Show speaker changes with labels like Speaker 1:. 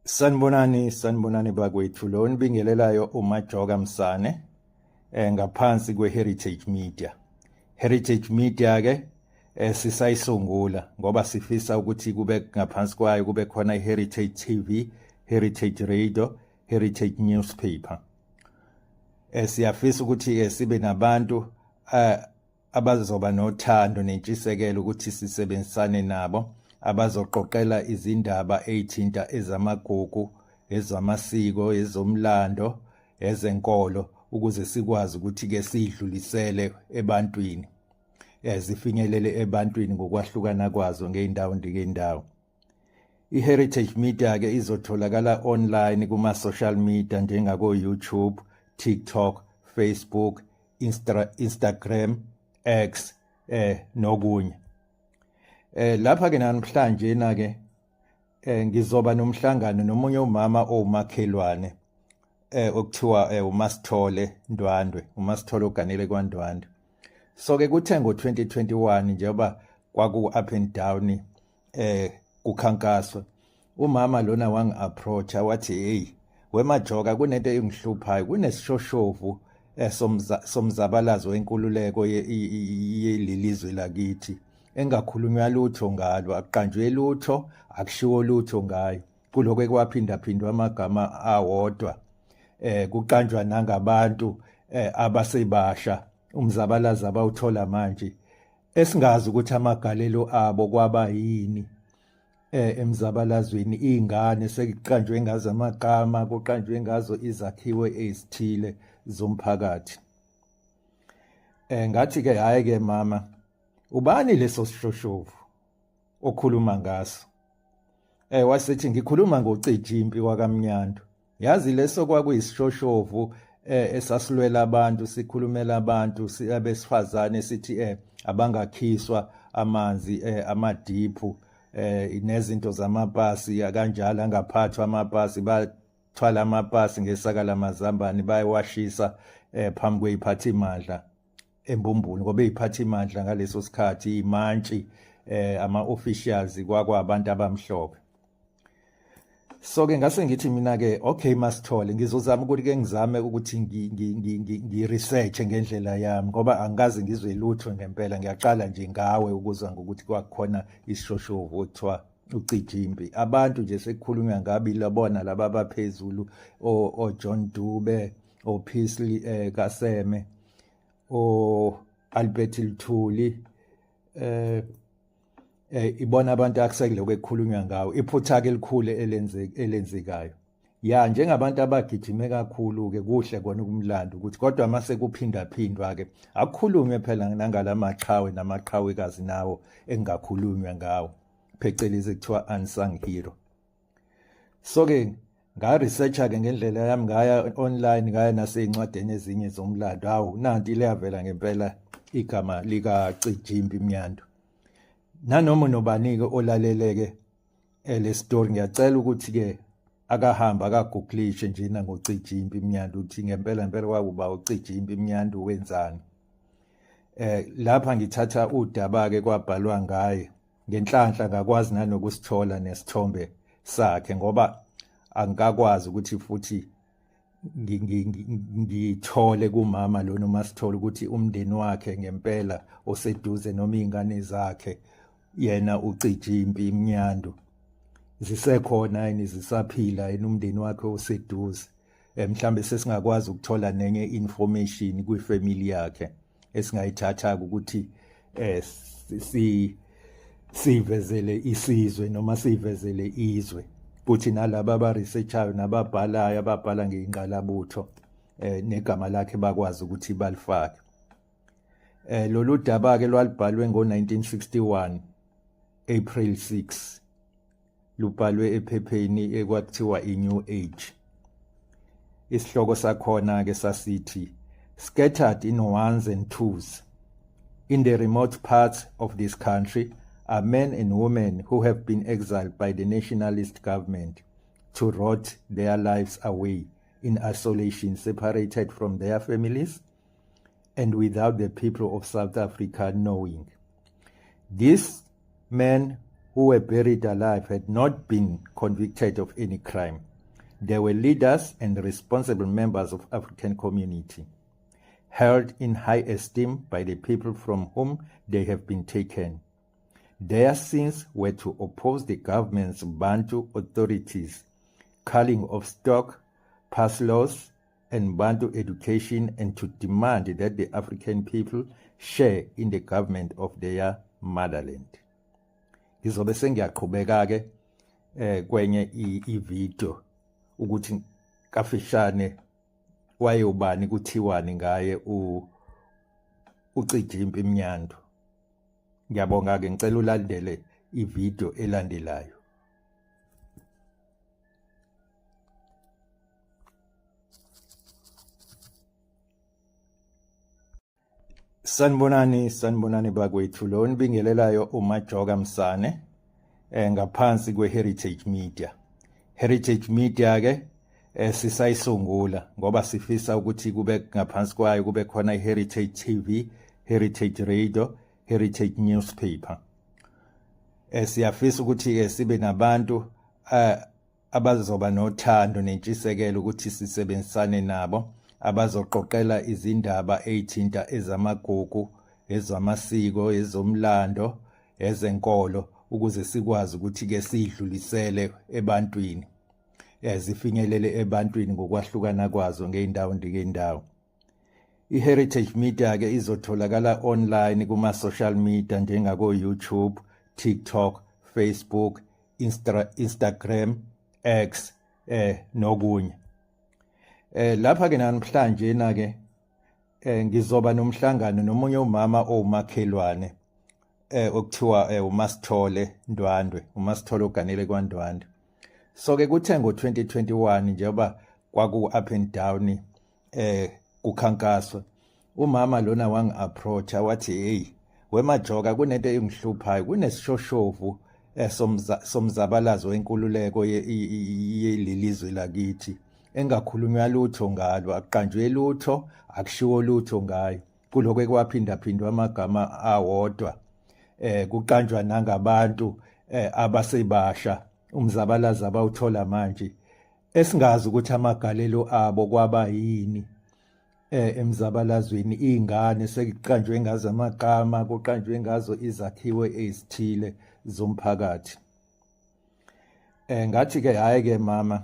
Speaker 1: Sanibonani, sanibonani bakwethu. Lo nibingelelayo uMajoka Msane ngaphansi kweHeritage Media. Heritage Media ke sisayisungula ngoba sifisa ukuthi kube ngaphansi kwayo kube khona iHeritage TV, Heritage Radio, Heritage Newspaper. Siyafisa ukuthi sibe nabantu abazoba nothando nentshisekelo ukuthi sisebenzisane nabo, abazoqoqela izindaba ey'thinta ezamagugu, ezamasiko, ezomlando, ezenkolo, ukuze sikwazi ukuthi-ke siyidlulisele ebantwini, zifinyelele ebantwini ngokwahlukana kwazo ngey'ndawo ngey'ndawo. I-Heritage Media ke izotholakala online kuma-social media njengako-YouTube, TikTok, Facebook, Instagram, X nokunye. Lapha ke namhlanje na ke ngizoba nomhlangano nomunye umama owumakhelwane okuthiwa uMasithole Ndwandwe, uMasithole oganele kwaNdwandwe. So ke kuthe ngo-2021, njengoba kwaku up and down kukhankaswa, umama lona wangi-approacha wathi, "Hey wemajoka, kunento engihluphayo, kunesishoshovu somzabalazo wenkululeko yelilizwe lakithi engakhulunywa lutho ngalo, akuqanjwe lutho, akushiwo lutho ngayo, kuloko ekwaphindwaphindwa amagama awodwa, kuqanjwa nangabantu abasebasha umzabalazo abawuthola manje, esingazi ukuthi amagalelo abo kwaba yini emzabalazweni. Ingane sekuqanjwe ngazo amagama, kuqanjwe ngazo izakhiwo ezithile zomphakathi." Ngathi ke, "Hayi ke mama, ubani leso sishoshovu okhuluma ngaso?" Wasethi, "Ngikhuluma ngoCijimpi wakaMnyandu. Yazi leso kwakuyisishoshovu esasilwela abantu, sikhulumela abantu abesifazane, sithi abangakhiswa amanzi amadiphu nezinto zamapasi kanjalo, angaphathwa amapasi. Bathwala amapasi ngesaka lamazambane, bayawashisa phambi kweyiphathimandla eMbumbulu, ngoba eyiphathimandla ngaleso sikhathi, imantshi, ama officials, kwakwabantu abamhlophe." So ke ngase ngithi mina ke, "Okay Masithole, ngizozama ukuthi ke ngizame ukuthi ngi research ngendlela yami, ngoba angikaze ngizwe lutho ngempela, ngiyaqala nje ngawe ukuzwa ngokuthi kwakukhona isishoshovu okuthiwa uCijimpi. Abantu nje sekukhulunywa ngabi labona laba abaphezulu, o John Dube, o Paisley Kaseme, o Albert Luthuli, ibona abantu akusekuloko ekukhulunywa ngawo. Iphutha ke elikhulu elenzekayo ya njengabantu abagijime kakhulu ke, kuhle kona ukumlando ukuthi, kodwa mase kuphinda phindwa ke, akukhulunywe phela nangalamaqhawe namaqhawekazi nawo engakhulunywa ngawo, phecelezi kuthiwa unsung hero." So ke nga researcha ke ngendlela yami, ngaya online, ngaya nasey'ncwadini ezinye zomlando. Hawu, nanti liyavela ngempela igama lika Cijimpi Mnyandu. Nanoma nobani-ke olaleleke le story, ngiyacela ukuthi-ke akahamba akagooglishe njena ngoCijimpi Mnyandu, ukuthi ngempela ngempela kwakuba uCijimpi Mnyandu, wenzani. Lapha ngithatha udaba-ke kwabhalwa ngaye, ngenhlanhla ngakwazi nanokusithola nesithombe sakhe, ngoba angikakwazi ukuthi futhi ngithole kumama lona uMasithole ukuthi umndeni wakhe ngempela oseduze noma iy'ngane zakhe yena uCijimpi Mnyandu zisekhona yini, zisaphila yini, umndeni wakhe oseduze. Mhlambe sesingakwazi ukuthola nenye information kwifamily yakhe esingayithatha ukuthi si sivezele isizwe noma sivezele izwe, kuthi nalaba aba-researchayo nababhalayo, ababhala ngey'nqalabutho, negama lakhe bakwazi ukuthi balifake. Lolu daba ke lwalibhalwe ngo-1961 April 6, lubhalwe ephepheni ekwakuthiwa iNew Age. Isihloko sakhona ke sasithi, "Scattered in ones and twos in the remote parts of this country are men and women who have been exiled by the nationalist government to rot their lives away in isolation, separated from their families and without the people of South Africa knowing. These men who were buried alive had not been convicted of any crime. They were leaders and responsible members of African community, held in high esteem by the people from whom they have been taken. Their sins were to oppose the government's Bantu authorities, culling of stock, pass laws, and Bantu education, and to demand that the African people share in the government of their motherland. Ngizobe sengiyaqhubeka ke kwenye i-video ukuthi kafishane wayewubani, kuthiwani ngaye u uCijimpi Mnyandu. Ngiyabonga ke, ngicela ulandele i-video elandelayo. Sanibonani, sanibonani bakwethu. Lo nibingelelayo uMajoka Msane ngaphansi kweHeritage Media. Heritage Media ke sisayisungula ngoba sifisa ukuthi kube ngaphansi kwayo kube khona iHeritage TV, Heritage Radio, Heritage Newspaper. Siyafisa ukuthi ke sibe nabantu abazoba nothando nentshisekelo ukuthi sisebenzisane nabo, abazoqoqela izindaba ey'thinta ezamagugu, ezamasiko, ezomlando, ezenkolo, ukuze sikwazi ukuthi-ke siyidlulisele ebantwini, zifinyelele ebantwini ngokwahlukana kwazo ngey'ndawo ngey'ndawo. I-Heritage Media ke izotholakala online kuma-social media njengako-YouTube, TikTok, Facebook, Instagram, X nokunye. Lapha ke namhlanje na ke ngizoba nomhlangano nomunye umama owumakhelwane okuthiwa uMasithole Ndwandwe, uMasithole oganele kwaNdwandwe. So ke kuthe ngo-2021 njengoba kwaku up and down kukhankaswa, umama lona wangi-approacha wathi, hey wemajoka, kunento engihluphayo, kunesishoshovu somzabalazo wenkululeko yelilizwe lakithi engakhulunywa lutho ngalo, akuqanjwe lutho, akushiwo lutho ngayo, kuloko ekwaphindwaphindwa amagama awodwa, kuqanjwa nangabantu abasebasha umzabalazo abawuthola manje, esingazi ukuthi amagalelo abo kwaba yini emzabalazweni. Izingane sekuqanjwe ngazo amagama, kuqanjwe ngazo izakhiwo ezithile zomphakathi. Ngathi ke hayi ke mama,